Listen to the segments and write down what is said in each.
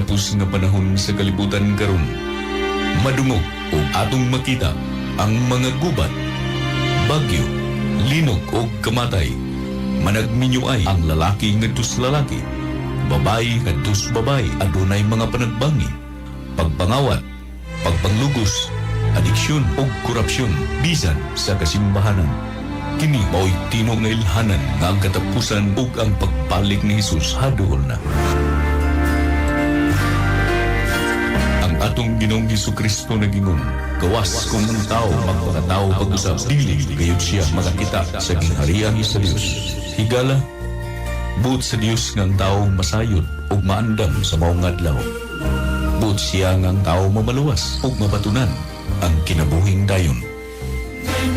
Kinapos nga panahon sa kalibutan karon, madungog o atong makita ang mga gubat, bagyo, linog o kamatay. Managminyo ay ang lalaki ngadto sa lalaki, babae ngadto sa babae, adunay mga panagbangi, pagpangawat, pagpanglugos, adiksyon o korupsyon bisan sa kasimbahanan. Kini mao'y tinuod nga ilhanan nga ang katapusan ug ang pagbalik ni Jesus haduol na. Ang atong Ginoong Hesus Kristo nagingon, gawas kung ang tao magpakatao pag-usab, dili gayud siya makakita sa gingharian sa Dios. Higala, buot sa Dios nga ang tao masayod ug maandam sa maong adlaw. Buot siya nga ang tao mamaluwas ug mabatunan ang kinabuhing dayon.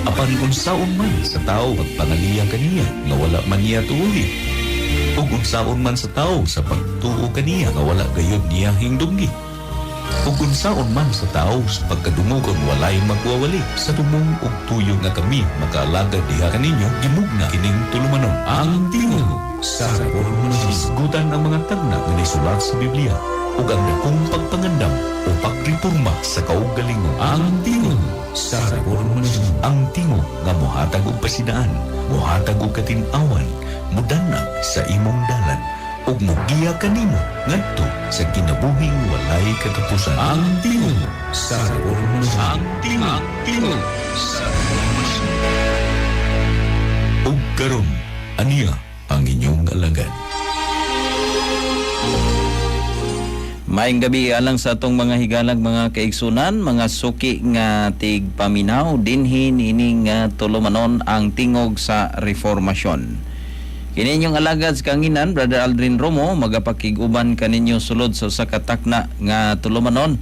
Apan unsaon man sa tao pagpangaliya kaniya nga wala man niya tuuhi, ug unsaon man sa tao sa pagtuo kaniya nga wala gayud niya hingdumgi, ug unsaon man sa tao sa pagkadungog kon walay magwawali, sa tumong ug tuyo nga kami makaalagad diha kaninyo, gimugna kining tulumanon, Ang Tingog sa Reformasyon. Hisgutan ang mga tagna nga nisulat sa Biblia ug ang dakong pagpangandam o pagreporma sa kaugalingon. Ang Tingog sa Reformasyon. Ang tingog nga mohatag og pasidaan, mohatag og katin-awan, mudanag sa imong dalan ug mogiya kanimo ngadto sa kinabuhing walay katapusan. Ang Tingog sa Reformasyon. Ang Tingog, Tingog sa Reformasyon. Ug karon, aniya ang inyong alagad. Maayong gabi alang sa atong mga higalag, mga kaigsunan, mga suki nga tigpaminaw dinhi niining tulumanon, Ang Tingog sa Reformasyon. Kini inyong alagad sa kanginan, Brother Aldrin Romo, magapakig-uban kaninyo sulod sa usa ka takna nga tulumanon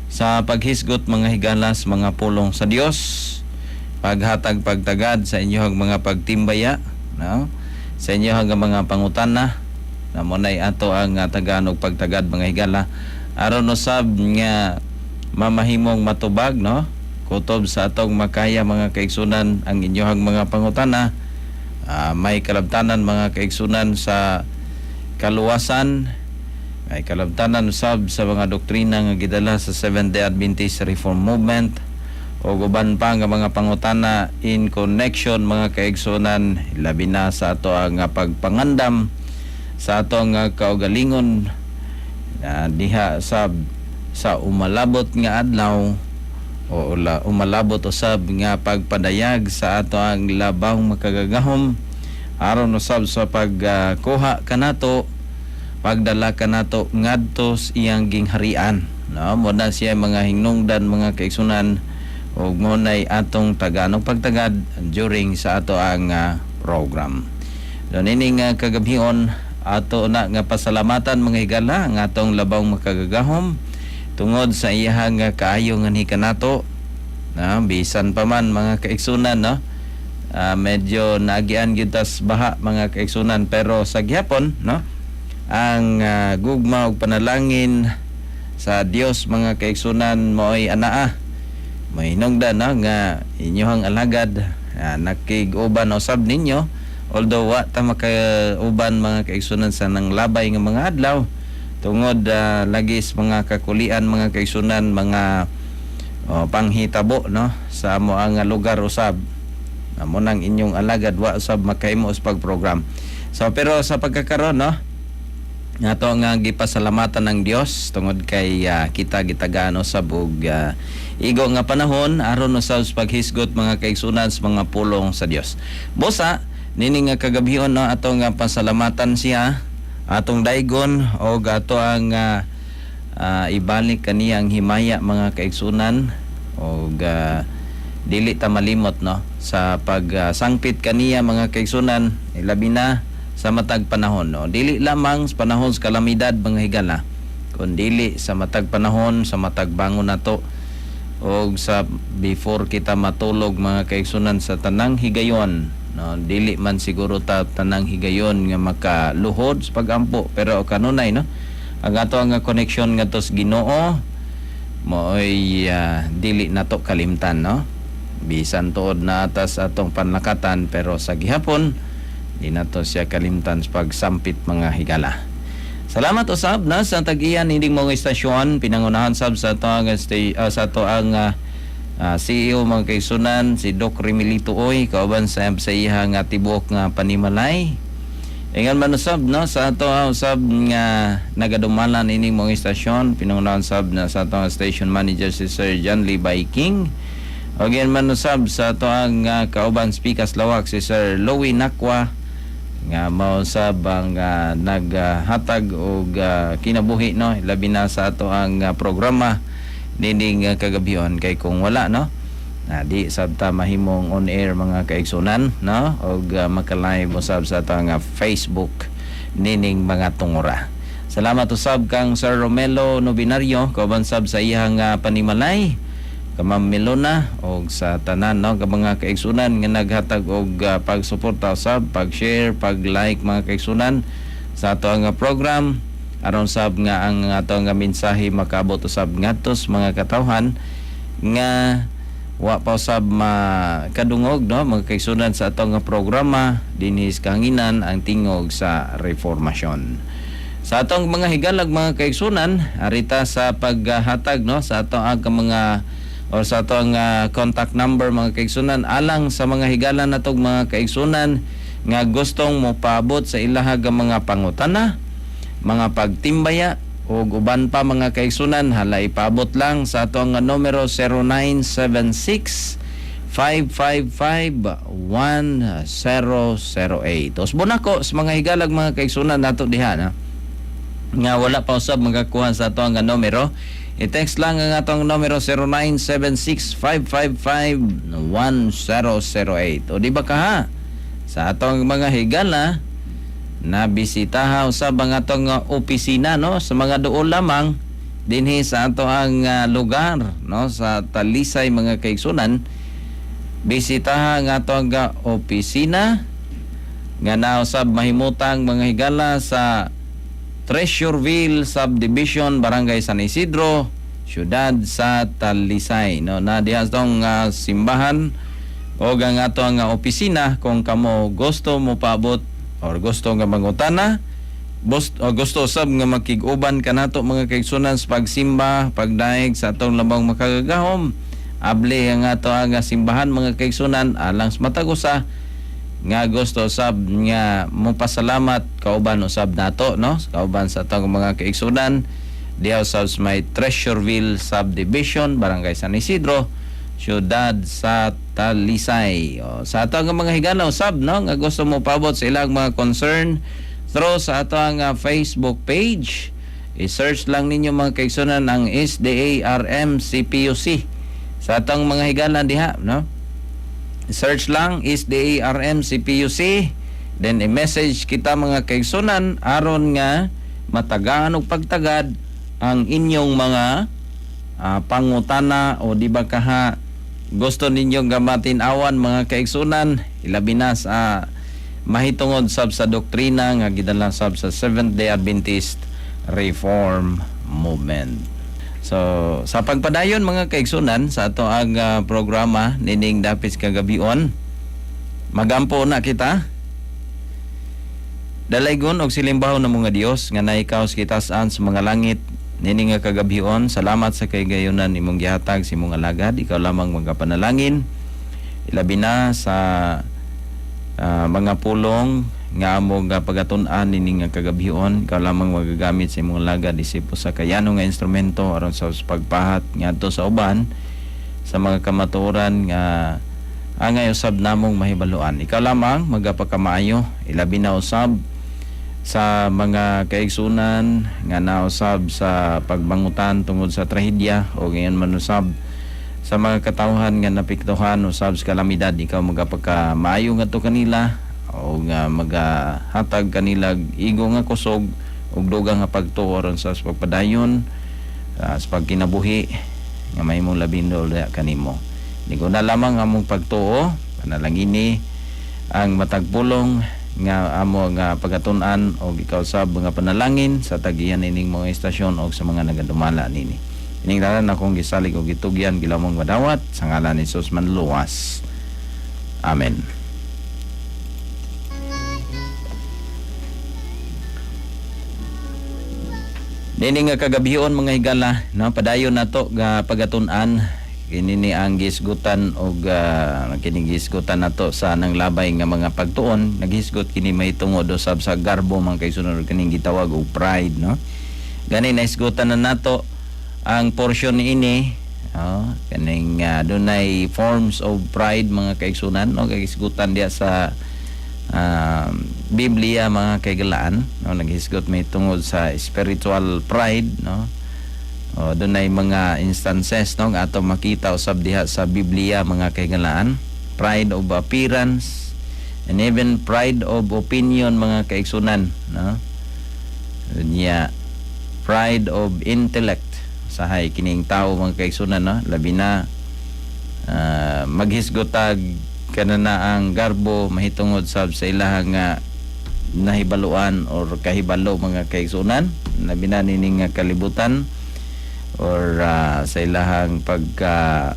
sa paghisgot, mga higalas, mga pulong sa Dios, paghatag pagtagad sa inyong mga pagtimbaya, no? Sa inyong mga pangutana na mo nay ato ang tagaan og pagtagad, mga higala, aron usab nga mamahimong matubag, no, kutob sa atong makaya, mga kaigsunan, ang inyong mga pangutana. May kalabtanan, mga kaigsunan, sa kaluwasan, may kalabtanan usab sa mga doktrina nga gidala sa Seventh Day Adventist Reform Movement o uban pa nga mga pangutana in connection, mga kaigsunan, labi na sa ato ang pagpangandam sa atong kaugalingon diha sa umalabot nga adlaw o umalabot usab nga pagpadayag sa ato ang Labawng Makagagahom, aron usab sa pagkuha kanato, pagdala kanato ngadto sa iyang gingharian, no? Mo na siya mga hinungdan, mga kaigsunan, ug mo nay atong tagaan og pagtagad during sa ato ang program. So nining kagabhion, ato na nga pasalamatan, mga higala, ang atong Labawng Makagagahom tungod sa iyahang nga kaayo nganhi kanato na bisan pa man, mga kaigsunan, no, medyo naagian gyud tas baha, mga kaigsunan, pero sa gihapon, no, ang gugma ug panalangin sa Dios, mga kaigsunan, mo'y anaa may hinungdan, no, nga inyong alagad nakig-uban usab ninyo, although wa ta makauban, mga kaigsunan, sa nang labay nga mga adlaw tungod lagi sa mga kakulian, mga kaigsunan, mga, oh, panghitabo, no, sa amo ang lugar usab. Amo nang inyong alagad wa usab makahimo sa pagprogram. So pero sa pagkakaron, no, ato nga gipasalamatan ng Dios tungod kay kita gitagaan usab og igo nga panahon aron usab sa paghisgot, mga kaigsunan, sa mga pulong sa Dios. Busa nini nga kagabhion, no, ato nga pasalamatan siya, atong daygon og ato ang ibalik kaniya ang himaya, mga kaigsunan, og dili ta malimot, no, sa pagsangpit kaniya, mga kaigsunan, ilabi na sa matag panahon, no, dili lamang sa panahon sa kalamidad, mga higala, kun dili sa matag panahon, sa matag bangon nato og sa before kita matulog, mga kaigsunan, sa tanang higayon, no. Dili man siguro ta tanang higayon nga makaluhod sa pagampo, pero kanunay, no, ang ato ang connection ngadto sa Ginoo mo'y dili nato kalimtan, no, bisan tuod na atas atong panlakatan, pero sa gihapon di nato siya kalimtan sa pagsampit, mga higala. Salamat usab na sa tag-iya nining mga istasyon, pinangunahan sab sa ato ang sa ato ang CEO, mga kaigsunan, si Doc Remilito Oy, kauban sa iha nga tibuok nga panimalay. Ingan man usab, no, sa ato usab nga nagadumala nining mga istasyon, pinangunahan sab na sa ato ang station manager, si Sir John Lee King. Again man usab sa ato ang kauban speakers lawak, si Sir Louie Nakwa, nga mao sab ang naghatag og kinabuhi, no, labi na sa ato ang programa nining kagabhion, kay kung wala, no, na di sab ta mahimong on air, mga kaigsunan, no, og maka-live usab sa ato ang Facebook nining mga tungura. Salamat usab kang Sir Romelo Nobinario kauban sab sa iyang panimalay, ka Ma'am Melona, og sa tanan, no, ka mga kaigsunan nga naghatag og pagsuporta usab, pag-share, pag-like, mga kaigsunan, sa ato ang program aron sab nga ang ato nga mensahe makaabot usab ngadto sa mga katawhan nga wa pa usab makadungog, no, mga kaigsunan, sa ato nga programa dinhi sa Kahanginan, ang Tingog sa Reformasyon. Sa atong mga higalag, mga kaigsunan, arita sa paghatag, no, sa ato ang mga or sa atong contact number, mga kaigsunan, alang sa mga higala natong mga kaigsunan nga gustong mopaabot sa ilaha nga mga pangutana, mga pagtimbaya o uban pa, mga kaigsunan, hala ipaabot lang sa ato ang numero 0976 555 1008. Usbon ako sa mga higalag, mga kaigsunan nato diha na nga wala pa usab magakuha sa ato ang numero. I-text lang ang atong numero 0976-555-1008. O di ba ka ha? Sa atong mga higala na bisitaha usab ang atong opisina, no, sa mga duol lamang dinhi sa ato ang lugar, no, sa Talisay, mga kaigsunan, bisitaha ang atong opisina nga nausab mahimutang, mga higala, sa Treasureville Subdivision, Barangay San Isidro, siyudad sa Talisay, no, na diha tong simbahan o ang ato ang opisina kung kamo gusto mo paabot or gusto nga mangutana o gusto sab nga makig-uban kanato, mga kaigsunan, sa pagsimba, pagdaig sa atong labang makagagahom. Abli ang ato ang simbahan, mga kaigsunan, alang sa matag usa nga gusto sab nga mopasalamat kauban usab nato, no, kauban sa atong mga kaigsunan diha sa may Treasureville Subdivision, Barangay San Isidro, siyudad sa Talisay. O, sa atong mga higala usab, no, nga gusto mo paabot sa ilang mga concern through sa atong Facebook page, i-search lang ninyo, mga kaigsunan, ang SDARM CPUC. Sa atong mga higala diha, no, search lang SDARM CPUC, then i-message kita, mga kaigsunan, aron nga matagaan og pagtagad ang inyong mga pangutana o di ba kaha gusto ninyong gamatin awan, mga kaigsunan, ilabi na sa mahitungod sab sa doktrina nga gidala sab sa Seventh Day Adventist Reform Movement. So, sa pagpadayon, mga kaigsunan, sa ato ang programa nining dapit kagabion, magampo na kita. Dalaygon og silimbahon na mga Dios nga naikaw sa kitasan sa mga langit, nining nga kagabion, salamat sa kahigayonan imong gihatag sa imong alagad. Ikaw lamang magapanalangin, ilabi na sa mga pulong nga amo nga pagatun-an nining nga kagabion. Ikaw lamang magagamit sa imong alagad isip usa ka yano nga instrumento aron sa pagpahat ngadto sa uban sa mga kamatuoran nga angay usab namong mahibaluan. Ikaw lamang magapakamaayo, ilabi na usab sa mga kaigsunan nga nausab sa pagbangutan tungod sa trahedya o ngayon man usab sa mga katawhan nga napiktuhan usab sa kalamidad. Ikaw magapakamaayo ngadto kanila o nga magahatag kanila igo nga kusog ug dugang nga pagtuo aron sa pagpadayon sa pagkinabuhi nga mahimong labing duol kanimo. Nigo na lamang among pagtuo, panalangini ang matag pulong nga amo nga pagatun-an og ikaw sab nga panalangin sa tagiyan ining mga istasyon og sa mga nagadumala nini. Ining tanan akong gisalig og gitugyan gilamong madawat sa ngalan ni Jesus manluwas. Amen. Nini nga kagabhion, mga higala, no, padayon nato nga pagatun-an kini ni ang gisgutan og kini gisgutan nato sa nang labay nga mga pagtuon. Naghisgot kini mahitungod usab sa garbo, mga kaigsuonan, kining gitawag og pride, no? Gani nahisgutan na nato ang portion niini, oh, kaning dunay forms of pride, mga kaigsuonan, no, kagisgutan diya sa Biblia, mga kaigalaan, no? Naghisgot may tungod sa spiritual pride, no? O, dunay mga instances, no, nga ato makita usab diha sa Biblia, mga kaigalaan, pride of appearance and even pride of opinion, mga kaigsunan, no? Niya pride of intellect sahay kining tao, mga kaigsunan, no? Labi na maghisgotag kanana ang garbo mahitungod sab sa ilahang nga nahibaluan or kahibalo, mga kaigsunan, labi na nining nga kalibutan or sa ilahang pagka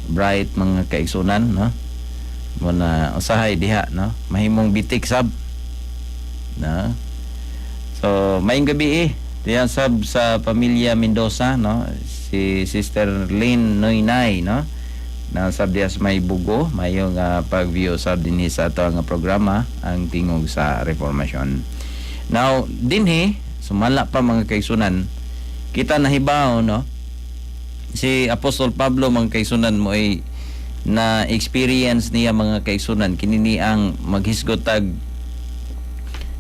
bright, mga kaigsunan, no? Mo na usahay diha, no, mahimong bitik sab, no? So maayong gabi eh diya sab sa pamilya Mendoza, no? Si Sister Lynn Noynay, no, na sab diya sa may Bugo, mayong pag-view sab dinhi sa ato nga programa, Ang Tingog sa Reformasyon. Now dinhi sumala pa, mga kaigsunan, kita nahibaw, no, si Apostol Pablo, mga kaigsunan, mo ay na experience niya, mga kaigsunan, kini ni ang maghisgotag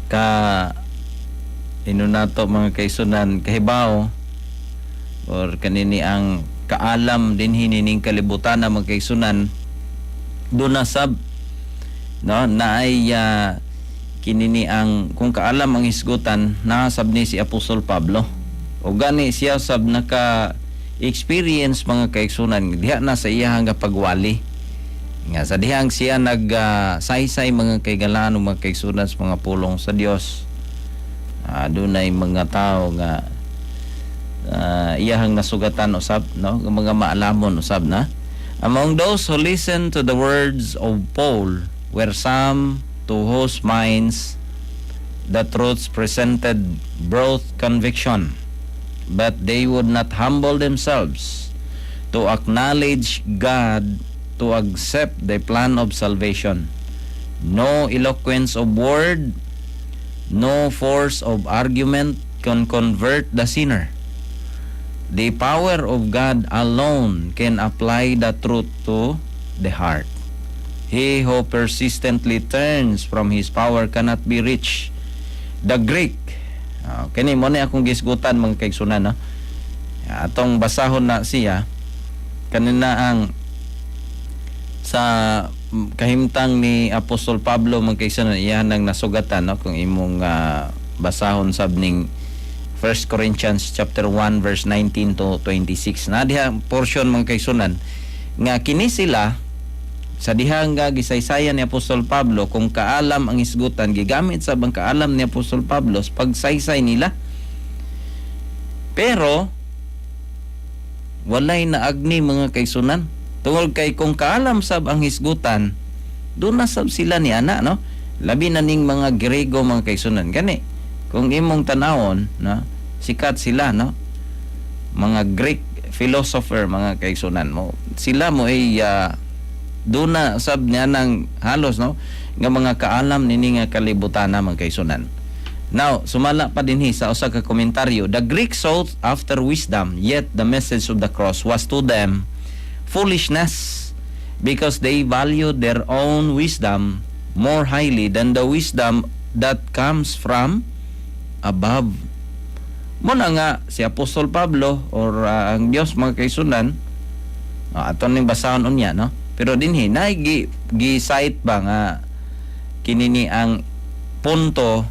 ka ino nato, mga kaigsunan, kahibaw or kanini ang kaalam dinhi nining kalibutan na, mga kaigsunan. Doon na sab, no, naay kinini ang kung kaalam ang hisgutan, nasab ni si Apostol Pablo o gani siya sab naka experience, mga kaigsunan, diha na sa iyahang nga pagwali nga sa dihang siya nag saysay, mga kaigalaan ug mga kaigsunan, sa mga pulong sa Dios. Dunay mga tao nga iyahang nasugatan usab, no, mga maalamon usab na. Among those who listened to the words of Paul were some to whose minds the truths presented brought conviction, but they would not humble themselves to acknowledge God, to accept the plan of salvation. No eloquence of word, no force of argument can convert the sinner. The power of God alone can apply the truth to the heart. He who persistently turns from his power cannot be reached. The Greek, kini mo ni akong gisgutan, mga kaigsunan, no? Atong basahon na siya kanina ang sa kahimtang ni Apostol Pablo, mga kaigsunan, iyan ang nasugatan, no? Kung imong basahon sab ning 1 Corinthians chapter 1 verse 19 to 26 na diha portion, mga kaigsunan, nga kini sila sa dihang nga gisaysayan ni Apostol Pablo, kung kaalam ang hisgutan, gigamit sa bang kaalam ni Apostol Pablo sa pagsaysay nila, pero walay naagni, mga kaigsunan, tungod kay kung kaalam sab ang hisgutan, doon na sab sila ni ana, no? Labi na ning mga Grego, mga kaigsunan. Gani kung imong tanawon, no, sikat sila, no, mga Greek philosopher, mga kaigsunan mo. Sila mo ay doon na sab niya ng halos, no, nga mga kaalam nini nga kalibutan na, mga kaigsunan. Now, sumala pa dinhi sa usa ka komentaryo, "The Greeks sought after wisdom, yet the message of the cross was to them foolishness because they valued their own wisdom more highly than the wisdom that comes from above." Muna nga si Apostol Pablo or ang Dios, mga kaigsunan, aton ning basahon unya, no? Pero dinhi na gi, gi-cite ba nga kinini ang punto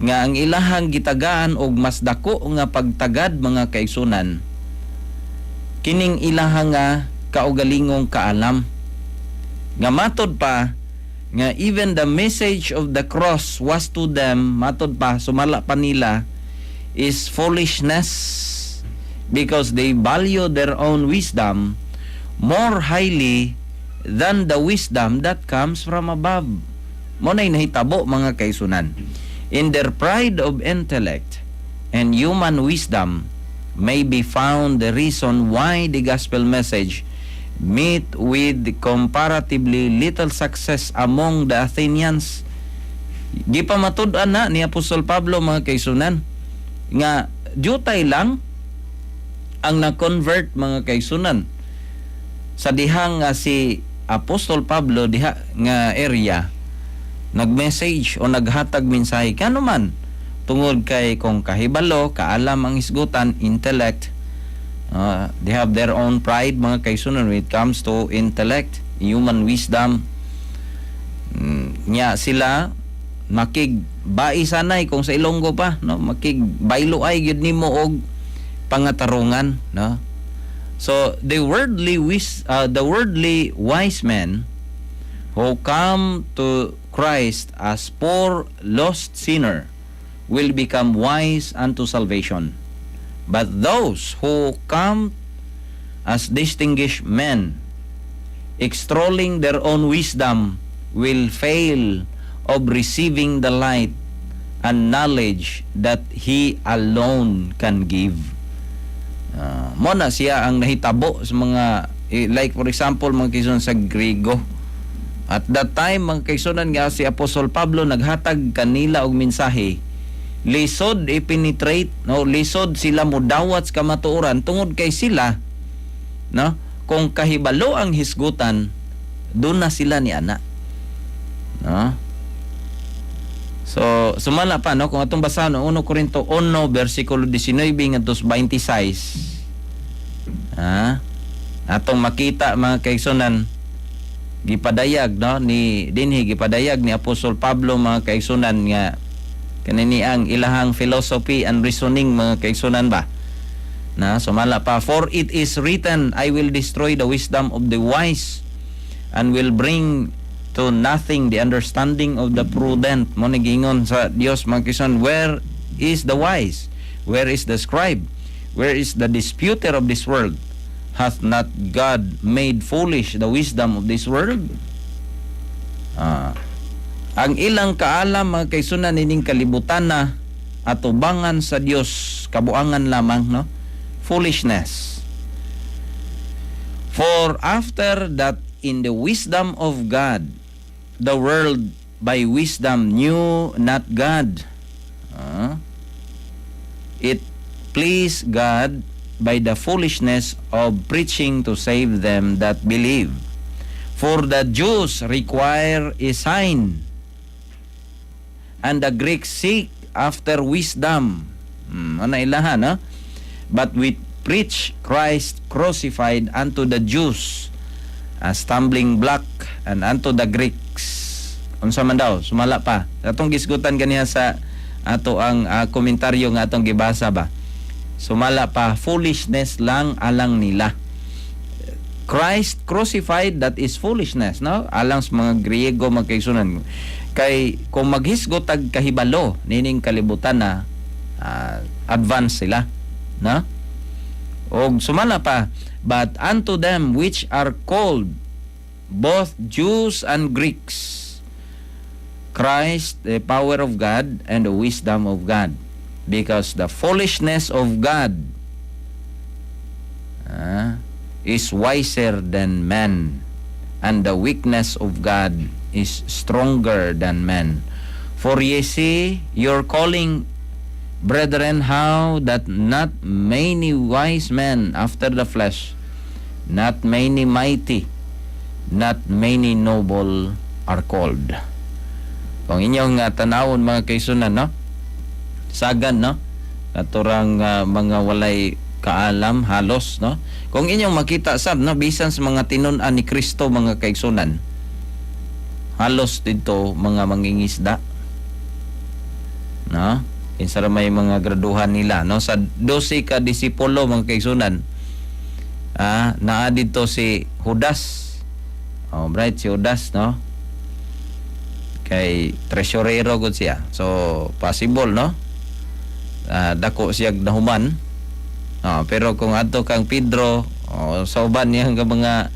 nga ang ilahang gitagaan og mas dako nga pagtagad, mga kaigsunan, kining ilahang nga kaugalingong kaalam nga matod pa nga even the message of the cross was to them, matod pa, sumala pa nila, is foolishness because they value their own wisdom more highly than the wisdom that comes from above. Mo na'y nahitabo, mga kaigsunan. In their pride of intellect and And human wisdom may be found the reason why the gospel message meet with comparatively little success among the Athenians. Gipamatud-an na ni Apostol Pablo, mga kaigsuonan, nga jutay lang ang na-convert, mga kaigsuonan, sa dihang nga si Apostol Pablo diha nga area nag-message o naghatag mensahe. Kano man? Tungod kay kung kahibalo, kaalam ang hisgutan, intellect, they have their own pride, mga kaigsuonan, when it comes to intellect, human wisdom. Nya sila makig bai sanay kung sa Ilonggo pa, no, makig baylo ay gyud nimo og pangatarungan, no? So the worldly wise men who come to Christ as poor lost sinner will become wise unto salvation, but those who come as distinguished men extolling their own wisdom will fail of receiving the light and knowledge that He alone can give. Mo na siya ang nahitabo sa mga like for example, mga kaigsuonan, sa Griego. At that time, mga kaigsuonan, nga si Apostol Pablo naghatag kanila og mensahe, lisod i-penetrate, no, lisod sila modawat sa kamatuoran tungod kay sila, no, kung kahibalo ang hisgutan, doon na sila ni ana, no? So sumala pa, no, kung atong basahan no, 1 Corinto 1 versikulo 19 ngadto 26, atong makita, mga kaigsuonan, gipadayag, no, ni dinhi gipadayag ni Apostol Pablo, mga kaigsuonan, nga kanini ang ilahang philosophy and reasoning, mga kaigsuonan ba na. Sumala pa, "For it is written, I will destroy the wisdom of the wise and will bring to nothing the understanding of the prudent." Mo ni giingon sa Dios, mga kaigsuonan. "Where is the wise? Where is the scribe? Where is the disputer of this world? Hath not God made foolish the wisdom of this world?" Ang ilang kaalam, mga kaigsuonan, nining kalibutan na atubangan sa Dios kabuangan lamang, no, foolishness. "For after that in the wisdom of God the world by wisdom knew not God, it pleased God by the foolishness of preaching to save them that believe. For the Jews require a sign, and the Greeks seek after wisdom." Ano ilahan, no? "But we preach Christ crucified, unto the Jews a stumbling block, and unto the Greeks," unsa man daw? Sumala pa, atong gisgutan ganiha sa ato ang komentaryo nga atong gibasa ba. Sumala pa, foolishness lang alang nila. Christ crucified, that is foolishness, no, alang sa mga Griego, mga kaigsuonan, kay kung maghisgot ag kahibalo nining kalibutan na, advance sila, no? Og sumala pa, "But unto them which are called, both Jews and Greeks, Christ the power of God and the wisdom of God. Because the foolishness of God is wiser than men, and the weakness of God is stronger than men. For ye see your calling, brethren, how that not many wise men after the flesh, not many mighty, not many noble are called." Kung inyong tanawon, mga kaigsuonan, no? Sagan, no? Katurang mga walay kaalam halos, no? Kung inyong makita sab, no, bisan sa mga tinun-an ni Kristo, mga kaigsuonan, halos dito mga mangingisda. No? Kinsa ra may mga graduhan nila, no? Sa 12 ka disipulo, mga kaigsuonan, naa dito si Judas. Oh, bright si Judas, no? Kay treasurero gud siya. So possible, no? Dako siya nahuman. Pero kung adto kang Pedro, oh, sa uban niyang nga mga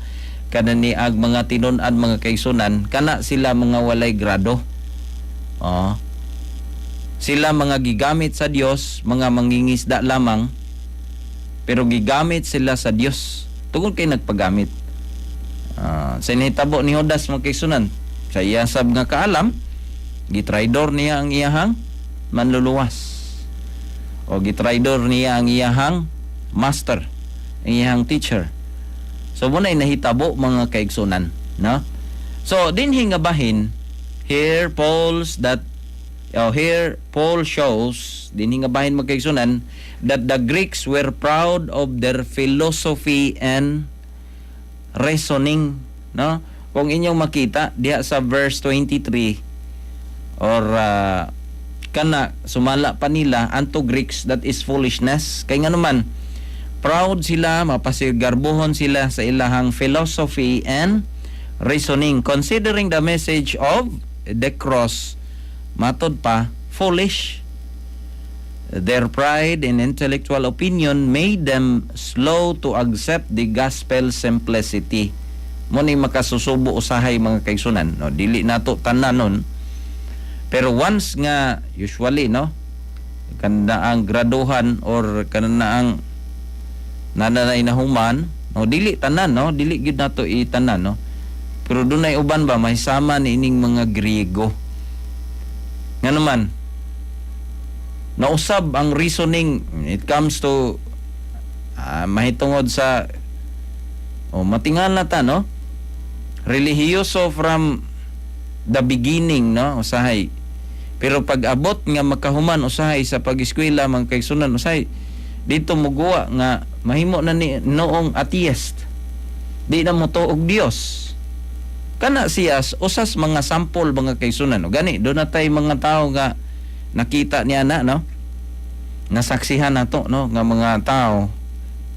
kananiag mga tinun-an, mga kaigsuonan, kana sila mga walay grado. Oh. Sila mga gigamit sa Dios, mga mangingisda lamang, pero gigamit sila sa Dios tungod kay nagpagamit. Sa nahitabo ni Judas, mga kaigsunan, sa iya sab nga kaalam, gitraidor niya ang iyahang manluluwas o gitraidor niya ang iyahang master, ang iyahang teacher. So mao nahitabo, mga kaigsunan, no? So dinhi nga bahin, here Paul shows dinhi nga bahin, mga kaigsunan, that the Greeks were proud of their philosophy and reasoning, no? Kung inyong makita diha sa verse 23 or kana sumala pa nila, "Unto Greeks that is foolishness," kay nga naman proud sila, mapasigarbuhon sila sa ilahang philosophy and reasoning, considering the message of the cross, matod pa, foolish. Their pride and intellectual opinion made them slow to accept the gospel simplicity. Mao ni makasusubo usahay, mga kaigsunan, no? Dili nato tanan nun, pero once nga usually, no, kana ang graduhan or kana ang nananay nahuman, no, dili tanan, no, dili gyud nato itanan, no, pero dunay uban ba mahisama ni ining mga Griego nga naman nausab ang reasoning. It comes to mahitungod sa, oh, matingala ta, no, relihiyoso from the beginning, no, usahay. Pero pag abot nga makahuman usahay sa pag-eskwela, mga kaigsunan, usahay dito muguwa nga mahimo na ni noong atheist, di na mo og Dios. Kana siya usas mga sample, mga kaigsunan, no? Gani do na tay mga tao nga nakita niya na, no, nasaksihan nato, no, nga mga tao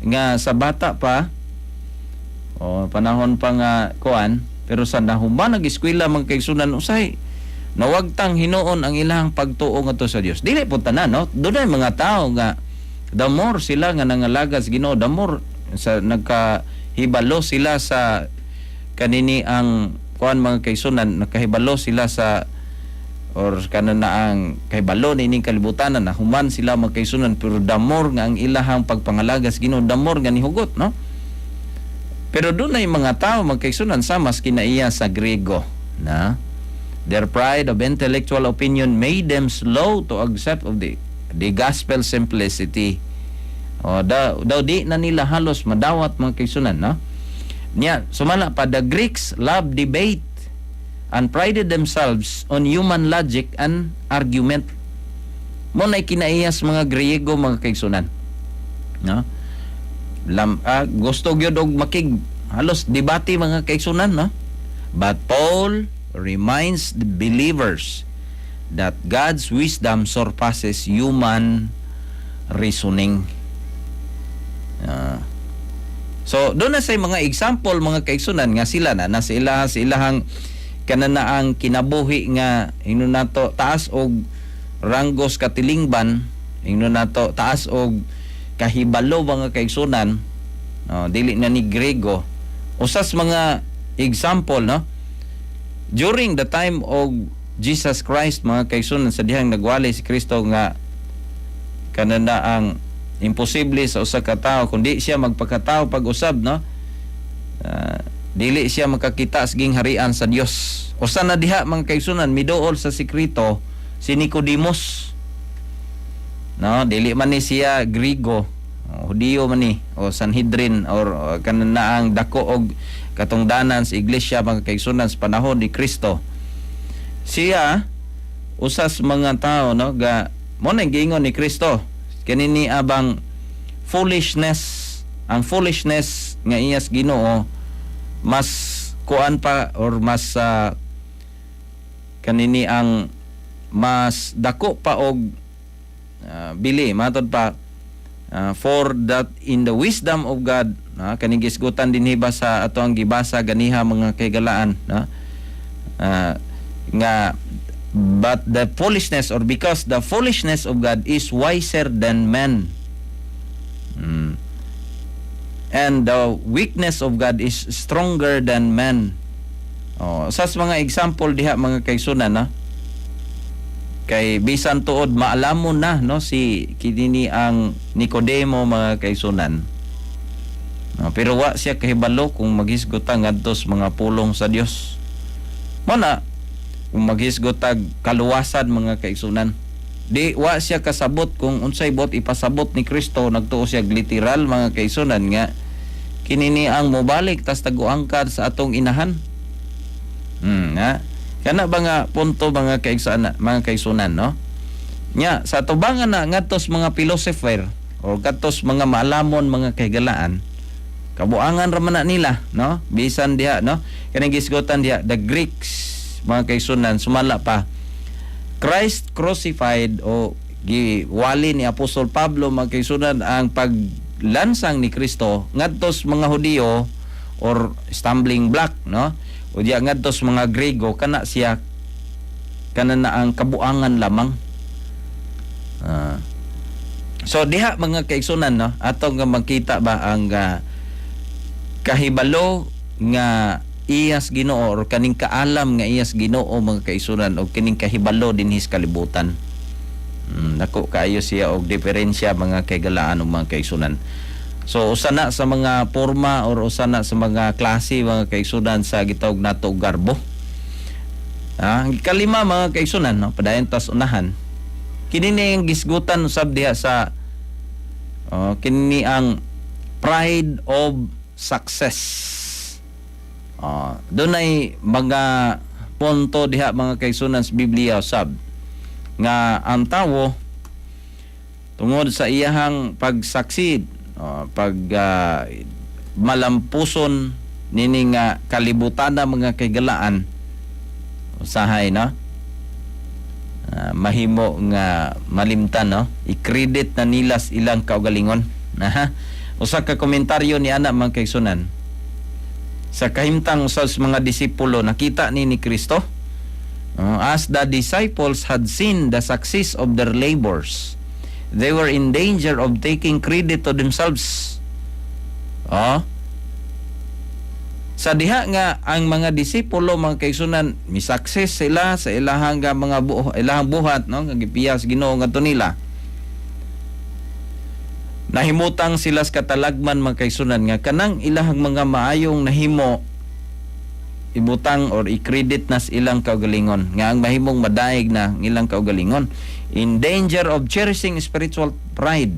nga sa bata pa o panahon pa nga kuan, pero sa nahuman nag-eskwela, mga kaigsunan, usahay nawagtang hinuon ang ilang pagtuo ngadto sa Dios. Dili po tanan, no? Dunay mga tao nga the more sila nga nangalaga sa Ginoo, the more sa nagkahibalo sila sa kanini ang kuan, mga kaigsunan, nakahibalo sila sa or kana na ang kahibalo nining kalibutan na human sila, mga kaigsunan, pero the more nga ang ilahang pagpangalaga sa Ginoo, the more nga nihugot, no? Pero dunay mga tao, mga kaigsunan, sa mas kinaiya sa Grego na their pride of intellectual opinion made them slow to accept of the gospel simplicity. O daw di na nila halos madawat, mga kaigsunan, no? Niya sumala pa, the Greeks love debate and prided themselves on human logic and argument. Mao na kinaiyas mga Griego, mga kaigsunan, no? Lam, gusto gyud og makig halos debate, mga kaigsunan, no? But Paul reminds the believers that God's wisdom surpasses human reasoning. So doon na sa mga example, mga kaigsunan, nga sila na nasa ila sa ilahang kananaang kinabuhi nga ingnon nato taas og ranggos katilingban, ingnon nato taas og kahibalo, mga kaigsunan, no, dili na ni Grego. Usas mga example, no, during the time of Jesus Christ, mga kaigsunan, sa dihang nagwali si Kristo nga kanana ang imposible sa usa ka tawo kung di siya magpakatao pag-usab, no, dili siya makakita sa gingharian sa Dios. Usa na diha, mga kaigsunan, miduol sa sekreto si Nicodemus, no? Dili man ni siya Griego o Hudiyo man ni o Sanhedrin or kananaang dako og katungdanan sa iglesia, mga kaigsunan, sa panahon ni Kristo. Siya usas mga tao, no, ga mao na giingon ni Kristo kanini abang foolishness, ang foolishness nga iyas Ginoo mas kuan pa or mas kanini ang mas dako pa og bili matod pa, for that in the wisdom of God, kaning gisgutan dinhi ba sa ato ang gibasa ganiha, mga kahigalaan, no, nga but the foolishness or because the foolishness of God is wiser than men and the weakness of God is stronger than men. Oh, sa mga example diha, mga kaigsunan, no, Kay bisan tuod maalamon na, no, si kini ang Nicodemo, mga kaigsunan. No, pero wa siya kahibalo kung maghisgot ta ngadto sa mga pulong sa Dios. Mo na kung maghisgot tag kaluwasan, mga kaigsunan. Di wa siya kasabot kung unsay buot ipasabot ni Kristo. Nagtuo siya literal, mga kaigsunan, nga kini ni ang mobalik tas taguangkad sa atong inahan. Ha? Kana ba nga punto, mga kaigsunan, mga kaigsunan, no? Nya sa tubangan na ngadto sa mga philosopher or kadtos mga maalamon, mga kahigalaan, kabuangan ra man na nila, no? Bisan diha, no? Kaning gisgutan diha, the Greeks, mga kaigsunan, sumala pa Christ crucified o giwali ni Apostol Pablo, mga kaigsunan, ang paglansang ni Kristo ngadto sa mga Hudiyo or stumbling block, no? O diya ngadto sa mga Grego, kana siya kana na ang kabuangan lamang. So diha, mga kaigsunan, no, ato nga makita ba ang kahibalo nga iyas Ginoo or kaning kaalam nga iyas Ginoo, mga kaigsunan, o kining kahibalo dinhi sa kalibutan. Dako kaayo siya og diferensya, mga kahigalaan ug mga kaigsunan. So usa na sa mga forma or usa na sa mga klase, mga kaigsunan, sa gitawag nato og garbo. Ang ikalima, mga kaigsunan, no, padayon tas unahan. Kini ni ang gisgutan usab diha sa, oh, kini ang pride of success. Oh, dunay mga punto diha, mga kaigsunan, sa Biblia usab nga ang tawo tungod sa iyahang pag-succeed, oh, pag malampuson nini nga kalibutan na, mga kahigalaan, usahay, no, mahimo nga malimtan, no, i-credit na nila sa ilang kaugalingon. Aha. Usa ka komentaryo ni ana, mga kaigsunan, sa kahimtang usab sa mga disipulo nakita ni Kristo. As the disciples had seen the success of their labors, they were in danger of taking credit to themselves. Oh. Sa diha nga ang mga disipulo, mga kaigsunan, mi success sila sa ilahang nga mga ilahang buhat, no, nga gipiyas Ginoo ngadto nila. Nahimutang sila sa katalagman, mga kaigsunan, nga kanang ilahang mga maayong nahimo ibutang or i-credit na sa ilang kaugalingon, nga ang mahimong madaig na ang ilang kaugalingon, in danger of cherishing spiritual pride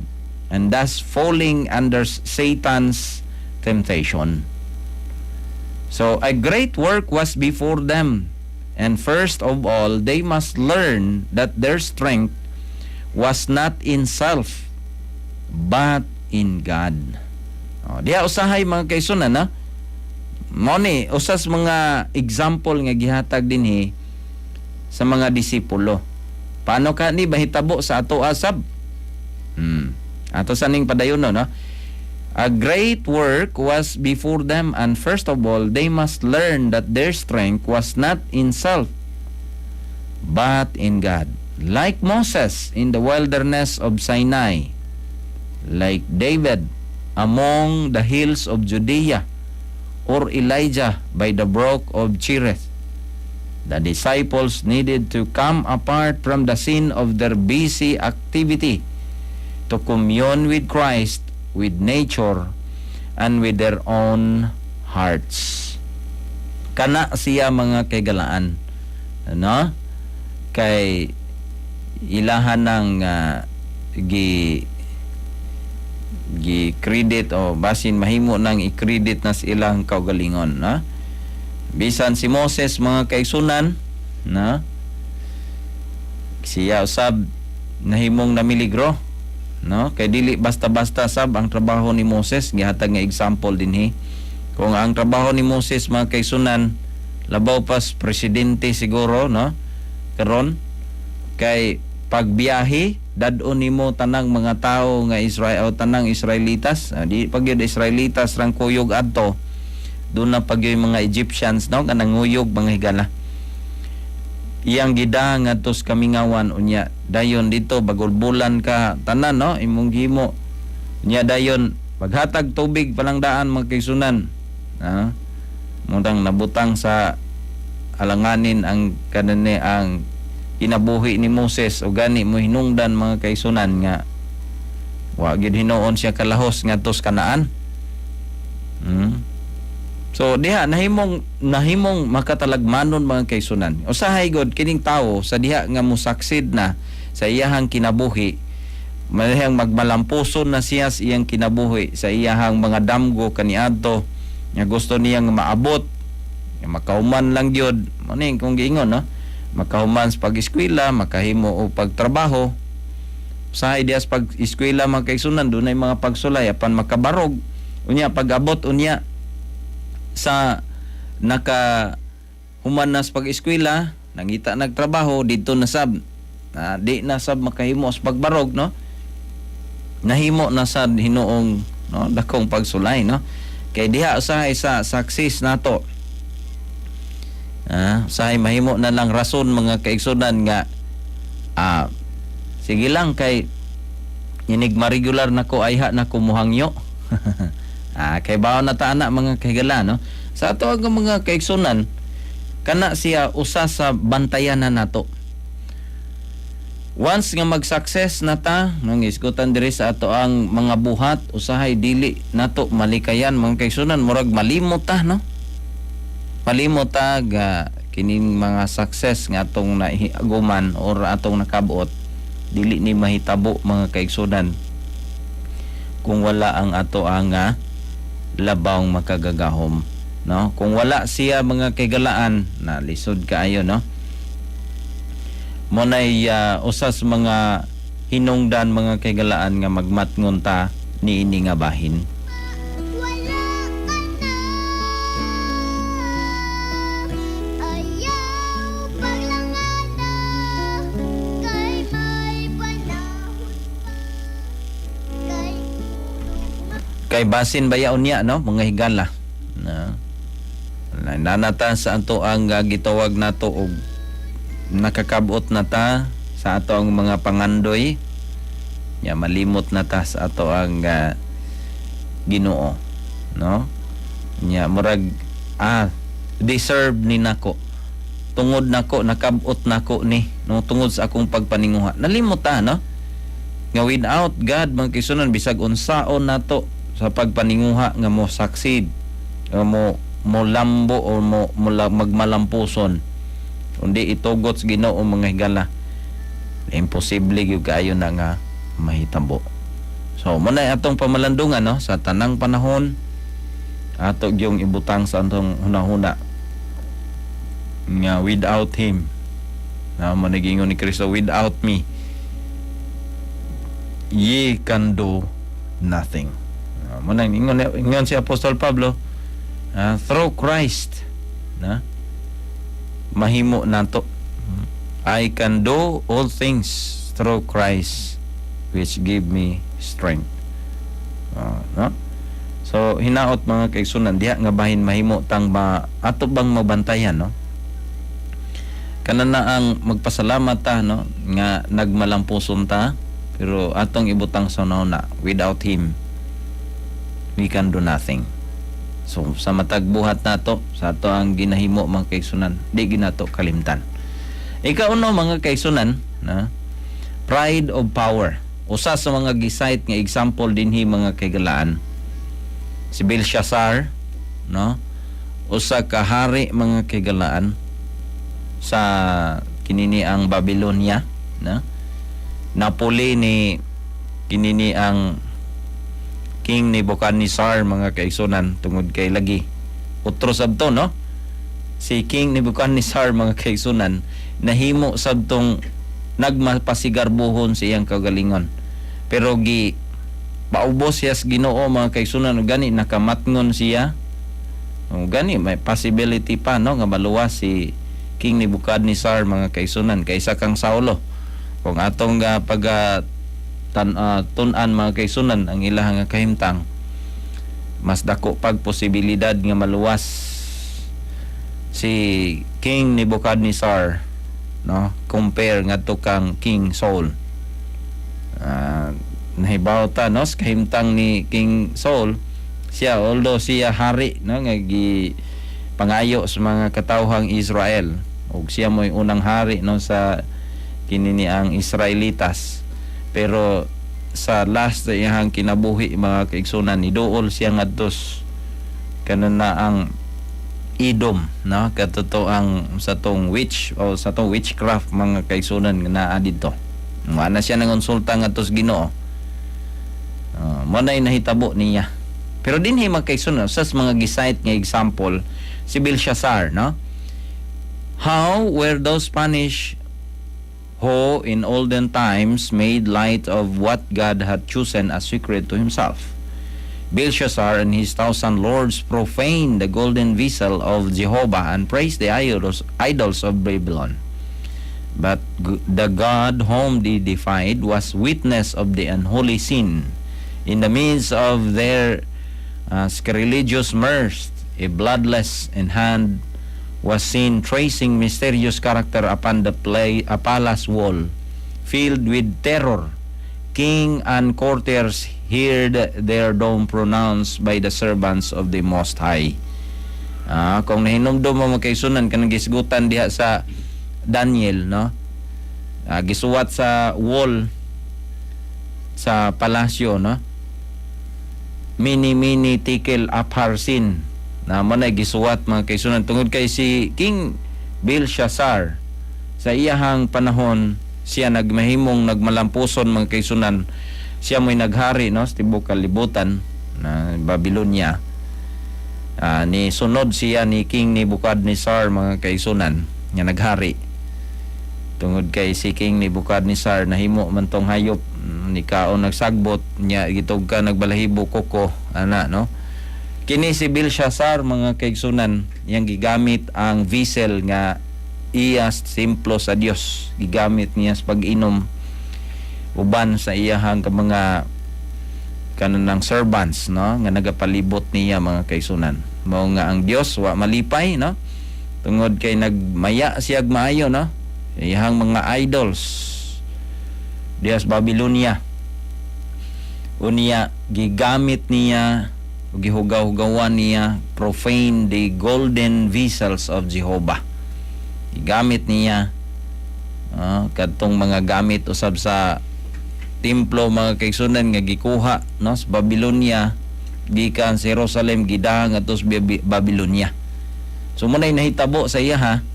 and thus falling under Satan's temptation. So a great work was before them, and first of all they must learn that their strength was not in self but in God. Oh, diha usahay, mga kaigsunan, na mo ni usas mga example nga gihatag dinhi sa mga disipulo. Paano ka ni bahitabo sa ato asab? Ato sa ning padayon, no? A great work was before them, and first of all they must learn that their strength was not in self but in God. Like Moses in the wilderness of Sinai, like David among the hills of Judea, or Elijah by the brook of Cherith, the disciples needed to come apart from the scene of their busy activity to commune with Christ, with nature, and with their own hearts. Kana siya, mga kahigalaan. Ano? Kay ilahan ng gi gi credit o basin mahimo nang i-credit na sa ilang kaugalingon, na bisan si Moses, mga kaigsunan, na siya usab nahimong namiligro, no, kay dili basta-basta sab ang trabaho ni Moses. Gihatag nga example dinhi kung ang trabaho ni Moses, mga kaigsunan, labaw pas presidente siguro, no, karon, kay pagbiyahe dad-on nimo tanang mga tao nga Israel o tanang Israelitas. Di pag yun Israelitas rang kuyog adto, doon na pag yung mga Egyptians, no, nga nanguyog, mga higala, iyang gida ngadto sa kamingawan. Unya dayon dito bagulbulan ka tanan, no, imong gihimo. Unya dayon paghatag tubig palang daan, mga kaigsunan, mutang nabutang sa alanganin ang kanane ang kinabuhi ni Moses. O gani mo hinungdan, mga kaigsunan, nga wa gyud hinuon siya kalahos ngadto sa Kanaan. So diha nahimong nahimong makatalagmanon, mga kaigsunan. Usahay god kining tawo sa diha nga mo succeed na sa iyahang kinabuhi, malihang magmalampuson na siya sa iyang kinabuhi, sa iyahang mga damgo kaniadto nga gusto niyang maabot nga makahuman lang gyud mo ni kung giingon, no, makahuman sa pag-eskwela, makahimo og pagtrabaho. Usahay diha sa pag-eskwela, mga kaigsunan, dunay mga pagsulay apan makabarog unya. Pag-abot unya sa naka human na sa pag-eskwela, nangita nagtrabaho dito na sab na di na sab makahimo sa pagbarog, no, nahimo na sad hinuong, no, dakong pagsulay, no, kay diha usahay sa success nato, usahay mahimo na lang rason, mga kaigsunan, nga sige lang kay inig ma-regular nako ayha na ko muhangyo. Kay bawo na ta ana, mga kahigala, no. Sa ato ang mga kaigsunan, kana siya usa sa bantayan na nato. Once nga mag-success na ta, nang isgutan diri sa ato ang mga buhat, usahay dili nato malikayan, mga kaigsunan, murag malimot ta, no, malimot ta ga kining mga success nga atong naiaguman or atong nakabot, dili ni mahitabo, mga kaigsunan, kung wala ang ato ang labawng makagagahom, no. Kung wala siya, mga kaigalaan, na lisod kaayo, no. Mo nay usa sa mga hinungdan, mga kaigalaan, nga magmatngon ta niini nga bahin. Wala ka na. Ayaw paglangana kay may panahon pa kay Kay basin baya unya, no, mga higala na nanata sa ato ang gitawag nato og nakakabot na ta sa ato ang mga pangandoy ya, malimot na ta sa ato ang Ginoo, no. Nya murag deserve ni nako tungod nako nakabot nako ni, no, tungod sa akong pagpaninguha. Nalimot ta, no, nga without God, mga kaigsunan, bisag unsaon nato sa pagpaninguha nga mo succeed, nga mo mo lambo o mo magmalampuson, kundi itugot sa Ginoo, mga higala, imposible gyud kaayo na nga mahitabo. So mo na atong pamalandungan, no, sa tanang panahon ato gyung ibutang sa atong hunahuna nga without Him na mo nagingon ni Kristo, "Without me ye can do nothing." Mo na ingon ingon si Apostol Pablo, through Christ na mahimo nato. I can do all things through Christ which give me strength. No? So hinaot, mga kaigsunan, diha nga bahin mahimo tang ba ato bang mabantayan, no? Kana na ang magpasalamat ta, no, nga nagmalampuson ta, pero atong ibutang sa na without Him we can do nothing. So sa matag buhat nato, sa ato ang ginahimo, mga kaigsunan, di ginato kalimtan. Ikauno, mga kaigsunan, na pride of power. Usa sa mga gi-cite nga example dinhi, mga kaigalaan, si Belshazzar, no, usa ka hari, mga kaigalaan, sa kinini ang Babylonia, no. Napuli ni kinini ang King Nebuchadnezzar, mga kaigsunan, tungod kay lagi utro sabto, no, si King Nebuchadnezzar, mga kaigsunan, nahimo sabtong nagmapasigarbuhon sa iyang kagalingon, pero gi paubos siya sa Ginoo, mga kaigsunan, ug gani nakamatngon siya. O gani may possibility pa, no, nga maluwas si King Nebuchadnezzar, mga kaigsunan, kaysa kang Saulo. Kung atong pag tun-an, mga kaigsunan, ang ilahang nga kahimtang, mas dako pag posibilidad nga maluwas si King Nebuchadnezzar, no, compare ngadto kang King Saul. Nahibaw ta, no, sa kahimtang ni King Saul. Siya, although siya hari, no, nga gi pangayo sa mga katawhang Israel ug siya mo'y unang hari, no, sa Kini ni ang Israelitas, pero sa last sa iyang kinabuhi, mga kaigsunan, niduol siya ngadto kanon na ang Edom, no, kadto ang sa tong witch o sa tong witchcraft, mga kaigsunan, nga naa didto. Wa na siya nangonsulta ngadto sa Ginoo. Mo na nahitabo niya. Pero dinhi, mga kaigsunan, sa mga gi-cite nga example si Belshazzar, no? How were those punished who in olden times made light of what God had chosen as sacred to himself? Belshazzar and his thousand lords profaned the golden vessel of Jehovah and praised the idols of Babylon. But the God whom they defied was witness of the unholy sin. In the midst of their sacrilegious mirth, a bloodless and hand was seen tracing mysterious character upon the a palace wall. Filled with terror, king and courtiers heard their doom pronounced by the servants of the Most High. Kung nahinumdum mo, mga kaigsunan, kanang gisgutan diha sa Daniel, no? Gisuwat sa wall sa palasyo, no? Mene mene tekel upharsin na mo na gisuwat, mga kaigsunan, tungod kay si King Belshazzar sa iyahang panahon siya nagmahimong nagmalampuson, mga kaigsunan. Siya mo'y naghari, no, sa tibuok kalibutan na Babylonia. Ni sunod siya ni King Nebuchadnezzar, mga kaigsunan, nga naghari tungod kay si King Nebuchadnezzar nahimo man tong hayop, ni kaon nagsagbot niya, gitug ka nagbalahibo koko ana, no? Kini si Belshazzar, mga kaigsunan, yang gigamit ang vessel nga iya templo sa Dios. Gigamit niya sa pag-inom uban sa iyahang ka mga kanang servants, no, nga nagapalibot niya, mga kaigsunan. Mao nga ang Dios wa malipay, no, tungod kay nagmaya siya maayo, no, iyahang mga idols diha sa Babylonia. Unya gigamit niya o gihugaw-hugawan niya, profane the golden vessels of Jehovah. Gigamit niya kadtong mga gamit usab sa templo, mga kaigsunan, nga gikuha, no, sa Babylonia gikan sa Jerusalem, gidaha ngadto sa Babylonia. So mo na nahitabo sa iya, ha.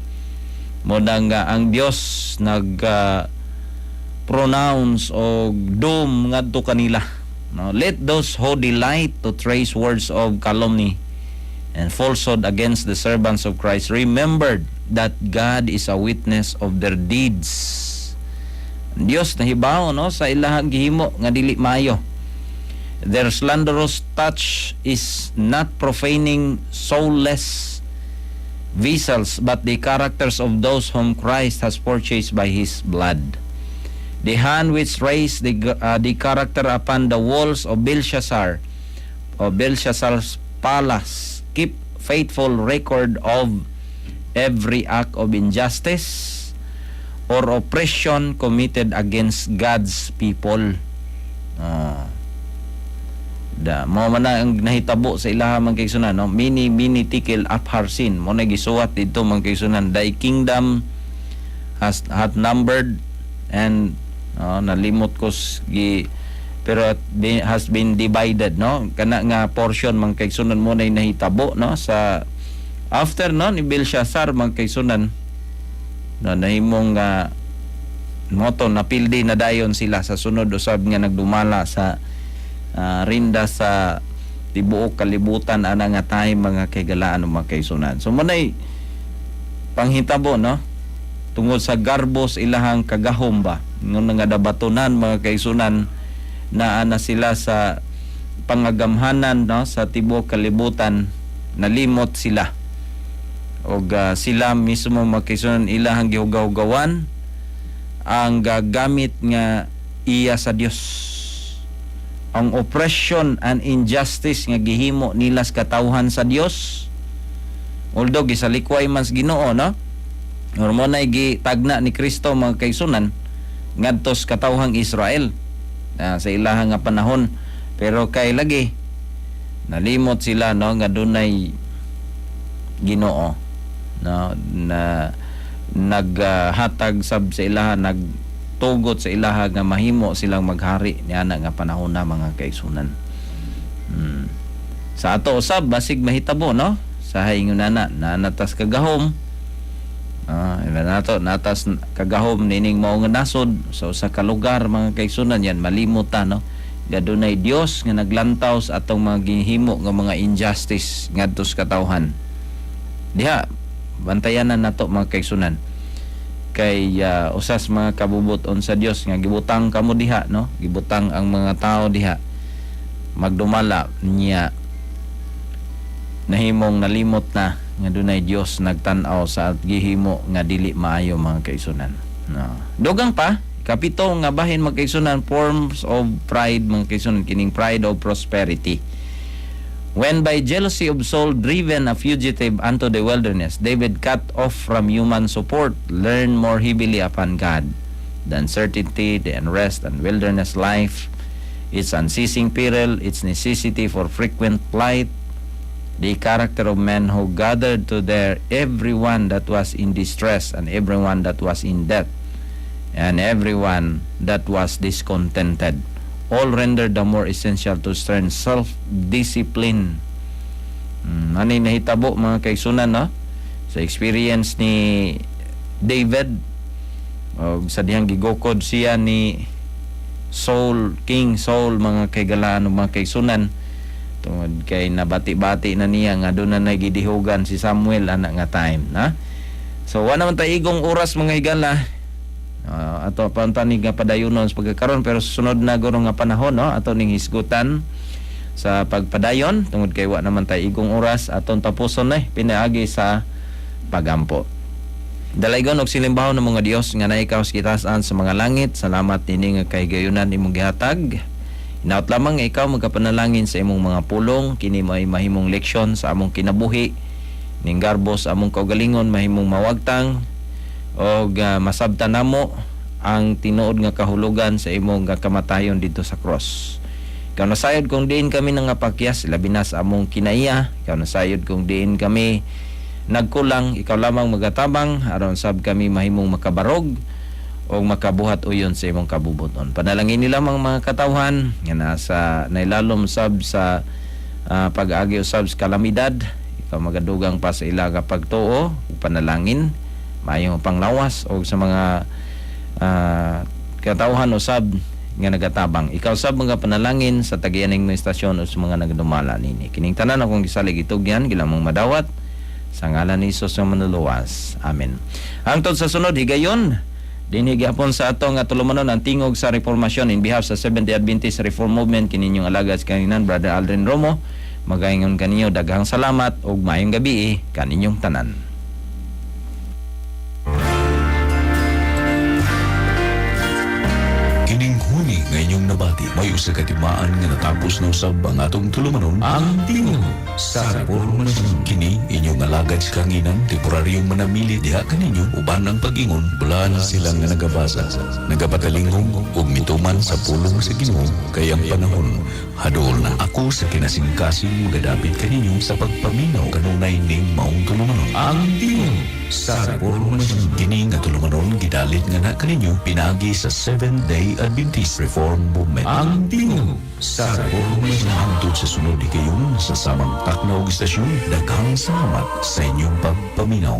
Mo na nga ang Dios nag pronounce og doom ngadto kanila, no? Let those who delight to trace words of calumny and falsehood against the servants of Christ remembered that God is a witness of their deeds. Ang Dios nahibaw, no, sa ilahang gihimo nga dili maayo. Their slanderous touch is not profaning soulless vessels but the characters of those whom Christ has purchased by his blood. The hand which raised the character upon the walls of Belshazzar, of Belshazzar's palace, keep faithful record of every act of injustice or oppression committed against God's people. Da mo man na ang nahitabo sa ilaha, mga kaigsunan, no? Mene mene tekel upharsin, mo na gisuwat dito, mga kaigsunan. Thy kingdom has had numbered and, no, nalimot ko gi pero at has been divided, no? Kana nga portion, mga kaigsunan, mo na nahitabo, no, sa after, no, ni Belshazzar, mga kaigsunan, no, nahimong moto napildi na dayon sila sa sunod usab nga nagdumala sa rinda sa tibuok kalibutan ana nga time, mga kaigalaan o mga kaigsunan. So mo nay panghitabo, no, tungod sa garbos ilahang kagahom ba ngon nga dabatonan, mga kaigsunan, naa na sila sa pangagamhanan, no, sa tibuok kalibutan. Nalimot sila og sila mismo, mga kaigsunan, ilahang gihugaw-hugawan ang gagamit nga iya sa Dios. Ang oppression and injustice nga gihimo nila sa katawhan sa Dios, although gisalikway man sa Ginoo, no, or mo na gitagna ni Kristo, mga kaigsunan, ngadto sa katawhang Israel sa ilahang nga panahon. Pero kay lagi nalimot sila, no, nga dunay Ginoo, no, na naghatag sab sa ilaha, nag Tugot sa ilaha nga mahimo silang maghari niana nga panahon na, mga kaigsunan. Sa ato usab basig mahitabo, no? Sa ingon na nanatas kagahom. Iba nato natas kagahom nining mao nga nasod sa usa ka lugar, mga kaigsunan, yan malimot ta, no? Gadunay Dios nga naglantaw sa atong mga gihimo nga mga injustice ngadto sa katawhan. Diha bantayanan nato, mga kaigsunan, kay usas mga kabubuton sa Dios nga gibutang kamo diha, no? Gibutang ang mga tao diha magdumala niya, nahimong nalimot na nga dunay Dios nagtan-aw sa gihimo nga dili maayo, mga kaigsunan, no? Dugang pa, kapito nga bahin, mga kaigsunan, forms of pride, mga kaigsunan, kining pride of prosperity. When by jealousy of Saul driven a fugitive unto the wilderness, David, cut off from human support, leaned more heavily upon God. The uncertainty, the unrest, and wilderness life, its unceasing peril, its necessity for frequent flight, the character of men who gathered to there everyone that was in distress and everyone that was in debt, and everyone that was discontented, all rendered the more essential to stern self-discipline. Ano yung nahitabo, mga kaigsunan, no? Sa experience ni David, o sa dihang gigukod siya ni Saul, King Saul, mga kaigalaan o mga kaigsunan, tungod kay nabati-bati na niya nga doon na nagidihugan si Samuel ana nga time na. So wa naman tay igong oras, mga higala. Ato pa ni nga padayonon sa pagkakaron, pero sunod na guro nga panahon, no, ato ning hisgutan sa pagpadayon tungod kay wa naman tay igong oras. Aton tapuson na pinaagi sa pagampo. Dalaygon og silimbahon ng mga Dios nga naikaw sa kitasan sa mga langit, salamat nini nga kahigayunan imong gihatag. Hinaot lamang nga ikaw magkapanalangin sa imong mga pulong, kini may mahimong leksyon sa among kinabuhi. Ning garbo sa among kaugalingon mahimong mawagtang og masabtan namo ang tinuod nga kahulugan sa imong nga kamatayon dito sa cross. Ikaw nasayod kung diin kami nangapakyas, labi na sa among kinaiya. Ikaw nasayod kung diin kami nagkulang, ikaw lamang magatabang aron sab kami mahimong makabarog o makabuhat uyon sa imong kabubuton. Panalangin nila mga katawhan nga nasa nailalom sab sa pag-agi usab sa kalamidad. Ikaw magadugang pa sa ila nga pagtuo ug panalangin, maayong panglawas o sa mga katawhan usab nga nagatabang. Ikaw sab mga panalangin sa tagiyaning mga istasyon o sa mga nagadumala nini. Kining tanan akong gisalig itugyan gilamong madawat sa ngalan ni Hesus nga manluluwas. Amen. Hangtod sa sunod higayon, dinhi gihapon sa ato nga tulumanon, ang Tingog sa Reformasyon, in behalf sa Seventh-day Adventist Reform Movement, kininyong alagad sa kanginan, Brother Aldrin Romo, magaingon kaninyo daghang salamat ug maayong gabi kaninyong tanan. Kining huni nga inyong nabati may usa ka timaan nga natapos na usab ang atong tulumanon, ang Tingog sa Reformasyon. Kini inyong alagad sa kanginan, temporaryong manamili diha kaninyo uban ang pag-ingon bulan sila nga nagabasa, nagapatalingong ug mituman sa pulong sa Ginoo kay ang panahon hadool na. Ako sa kinasingkasing magadapit kaninyo sa pagpaminaw kanunay ning maong tulumanon, ang Tingog sa Reformasyon. Kini nga tulumanon gidalit nga na kaninyo pinaagi sa Seventh Day Adventist Reform Movement. Ang Tingog sa Reformasyon. Hangtod sa sunod higayon sa samang takna og istasyon, daghang salamat sa inyong pagpaminaw.